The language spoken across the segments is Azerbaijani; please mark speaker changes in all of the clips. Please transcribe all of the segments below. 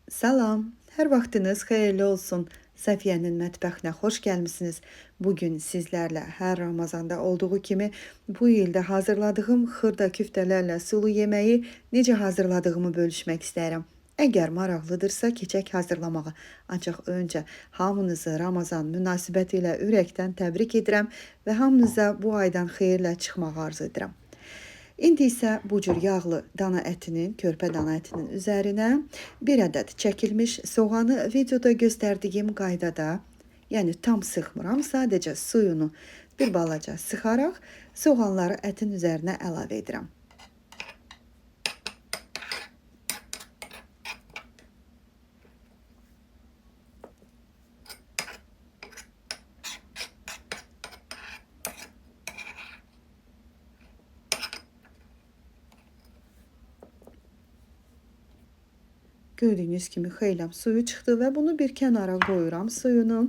Speaker 1: Salam, hər vaxtınız xeyirli olsun. Səfiyyənin mətbəxinə xoş gəlmisiniz. Bugün sizlərlə hər Ramazanda olduğu kimi bu ildə hazırladığım xırda küftələrlə sulu yeməyi necə hazırladığımı bölüşmək istəyirəm. Əgər maraqlıdırsa, keçək hazırlamağa. Ancaq öncə hamınızı Ramazan münasibəti ilə ürəkdən təbrik edirəm və hamınıza bu aydan xeyirlə çıxmağı arzu edirəm. İndi isə bu cür yağlı dana ətinin, körpə dana ətinin üzərinə bir ədəd çəkilmiş soğanı videoda göstərdiyim qaydada, yəni tam sıxmıram, sadəcə suyunu bir balaca sıxaraq soğanları ətin üzərinə əlavə edirəm. Gördüyünüz kimi xeyləm suyu çıxdı və bunu bir kənara qoyuram suyunu.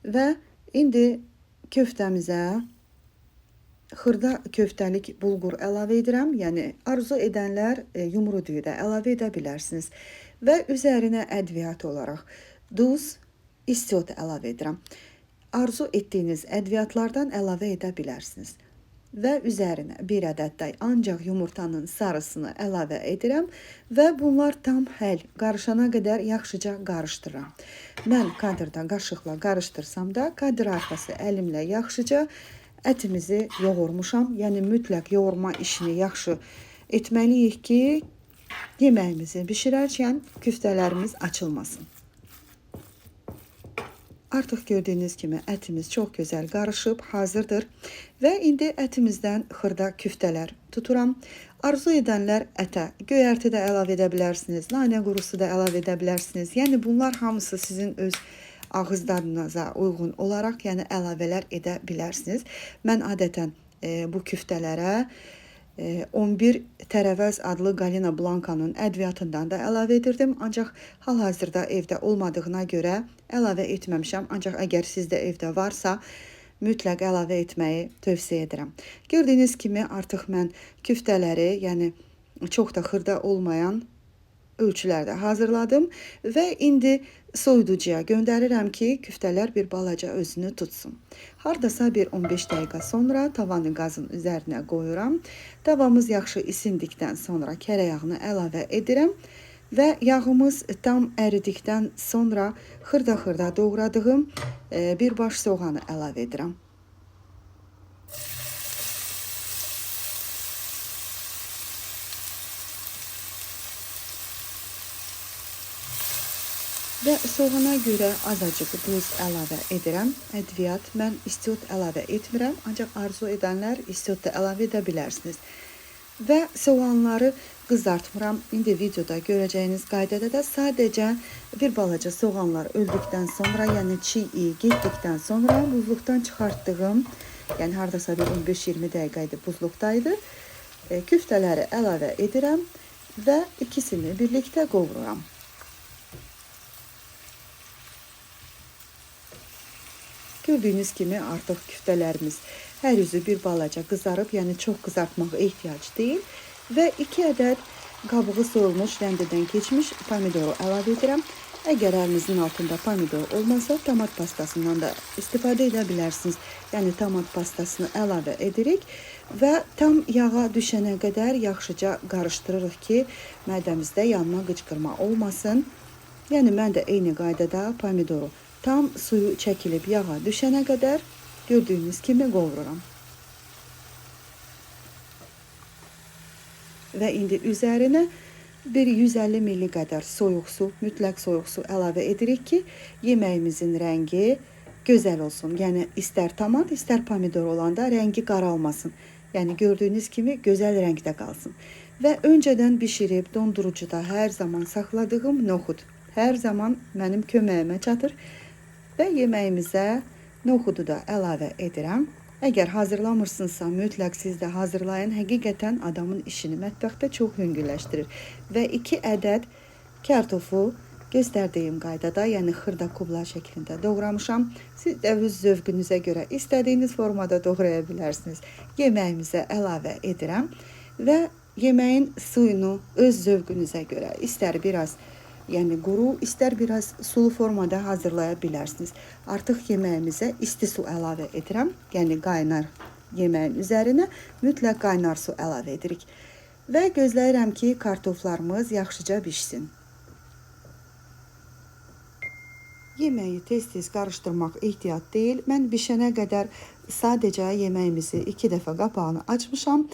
Speaker 1: Və indi köftəmizə xırda köftəlik bulgur əlavə edirəm. Yəni arzu edənlər yumru düyü də əlavə edə bilərsiniz. Və üzərinə ədviyyat olaraq duz, istiot əlavə edirəm. Arzu etdiyiniz ədviyyatlardan əlavə edə bilərsiniz. Və üzərinə bir ədəd də ancaq yumurtanın sarısını əlavə edirəm və bunlar tam həll qarışana qədər yaxşıca qarışdırıram. Mən kadrda qaşıqla qarışdırsam da kadr arxası əlimlə yaxşıca ətimizi yoğurmuşam. Yəni mütləq yoğurma işini yaxşı etməliyik ki, yeməyimizi bişirərkən küftələrimiz açılmasın. Artıq gördüyünüz kimi ətimiz çox gözəl qarışıb, hazırdır. Və indi ətimizdən xırda küftələr tuturam. Arzu edənlər ətə göyərti də əlavə edə bilərsiniz, nanə qurusu da əlavə edə bilərsiniz. Yəni bunlar hamısı sizin öz ağız dadınıza uyğun olaraq, yəni əlavələr edə bilərsiniz. Mən adətən bu küftələrə 11 tərəvəz adlı Galina Blankanın ədviyyatından da əlavə edirdim. Ancaq hal-hazırda evdə olmadığına görə əlavə etməmişəm. Ancaq əgər sizdə evdə varsa, mütləq əlavə etməyi tövsiyə edirəm. Gördüyünüz kimi artıq mən küftələri, yəni çox da xırda olmayan ölçülərdə hazırladım və indi soyuducuya göndərirəm ki, küftələr bir balaca özünü tutsun. Hardasa bir 15 dəqiqə sonra tavanı qazın üzərinə qoyuram. Tavamız yaxşı isindikdən sonra kərə yağını əlavə edirəm və yağımız tam əridikdən sonra xırda-xırda doğradığım bir baş soğanı əlavə edirəm. Və soğana görə azacıq duz əlavə edirəm. Ədviyyat, mən istiot əlavə etmirəm, ancaq arzu edənlər istiot da əlavə edə bilərsiniz. Və soğanları qızartmıram. İndi videoda görəcəyiniz qaydada da sadəcə bir balaca soğanlar öldükdən sonra, yəni çiğ iyi getdikdən sonra buzluqdan çıxartdığım, yəni hardasa bir 15-20 dəqiqə idi buzluqdaydı, küftələri əlavə edirəm və ikisini birlikdə qovururam. Gördüyünüz kimi artıq küftələrimiz hər üzü bir balaca qızarıb, yəni çox qızartmağa ehtiyac deyil. Və 2 ədəd qabığı soyulmuş, rəndədən keçmiş pomidoru əlavə edirəm. Əgər əlinizin altında pomidor olmasa, tomat pastasından da istifadə edə bilərsiniz. Yəni tomat pastasını əlavə edirik və tam yağa düşənə qədər yaxşıca qarışdırırıq ki, mədəmizdə yanma, qıcqırma olmasın. Yəni mən də eyni qaydada pomidoru tam suyu çəkilib yağa düşənə qədər gördüyünüz kimi qovururam. Və indi üzərinə bir 150 milli qədər soyuq su, mütləq soyuq su əlavə edirik ki, yeməyimizin rəngi gözəl olsun. Yəni istər tomat, istər pomidor olanda rəngi qaralmasın. Yəni gördüyünüz kimi gözəl rəngdə qalsın. Və öncədən bişirib dondurucuda hər zaman saxladığım noxud hər zaman mənim köməyimə çatır. Və yeməyimizə noxudu da əlavə edirəm. Əgər hazırlamırsınızsa, mütləq siz də hazırlayın. Həqiqətən adamın işini mətbəxdə çox yüngülləşdirir. Və 2 ədəd kartofu göstərdiyim qaydada, yəni xırda kublar şəklində doğramışam. Siz də öz zövqünüzə görə istədiyiniz formada doğraya bilərsiniz. Yeməyimizə əlavə edirəm və yeməyin suyunu öz zövqünüzə görə istər biraz yəni quru, istər biraz sulu formada hazırlaya bilərsiniz. Artıq yeməyimizə isti su əlavə edirəm. Yəni qaynar yeməyin üzərinə mütləq qaynar su əlavə edirik. Və gözləyirəm ki, kartoflarımız yaxşıca bişsin. Yeməyi tez-tez qarışdırmaq ehtiyat deyil. Mən bişənə qədər sadəcə yeməyimizi 2 dəfə qapağını açmışam.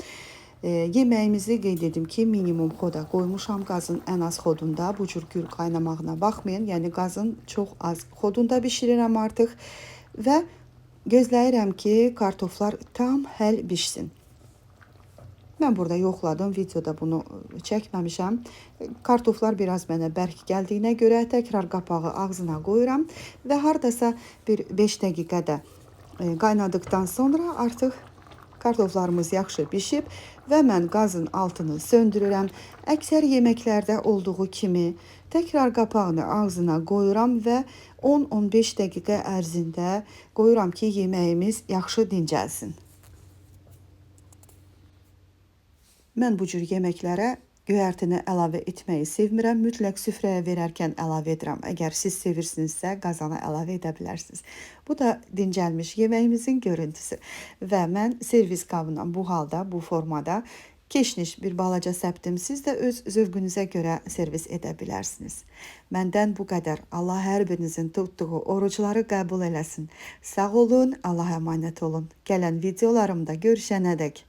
Speaker 1: Yeməyimizi qeyd edim ki, minimum xoda qoymuşam. Qazın ən az xodunda, bu cür gül qaynamağına baxmayın. Yəni qazın çox az xodunda bişirirəm artıq və gözləyirəm ki, kartoflar tam həll bişsin. Mən burada yoxladım, videoda bunu çəkməmişəm. Kartoflar biraz mənə bərk gəldiyinə görə təkrar qapağı ağzına qoyuram və hardasa bir 5 dəqiqədə qaynadıqdan sonra artıq kartoflarımız yaxşı bişib və mən qazın altını söndürürəm. Əksər yeməklərdə olduğu kimi təkrar qapağını ağzına qoyuram və 10-15 dəqiqə ərzində qoyuram ki, yeməyimiz yaxşı dincəlsin. Mən bu cür yeməklərə göyərtini əlavə etməyi sevmirəm. Mütləq süfrəyə verərkən əlavə edirəm. Əgər siz sevirsinizsə, qazana əlavə edə bilərsiniz. Bu da dincəlmiş yeməyimizin görüntüsü. Və mən servis qabına bu halda, bu formada keşniş bir balaca səpdim. Siz də öz zövqünüzə görə servis edə bilərsiniz. Məndən bu qədər. Allah hər birinizin tutduğu orucları qəbul eləsin. Sağ olun, Allaha əmanət olun. Gələn videolarımda görüşənədək.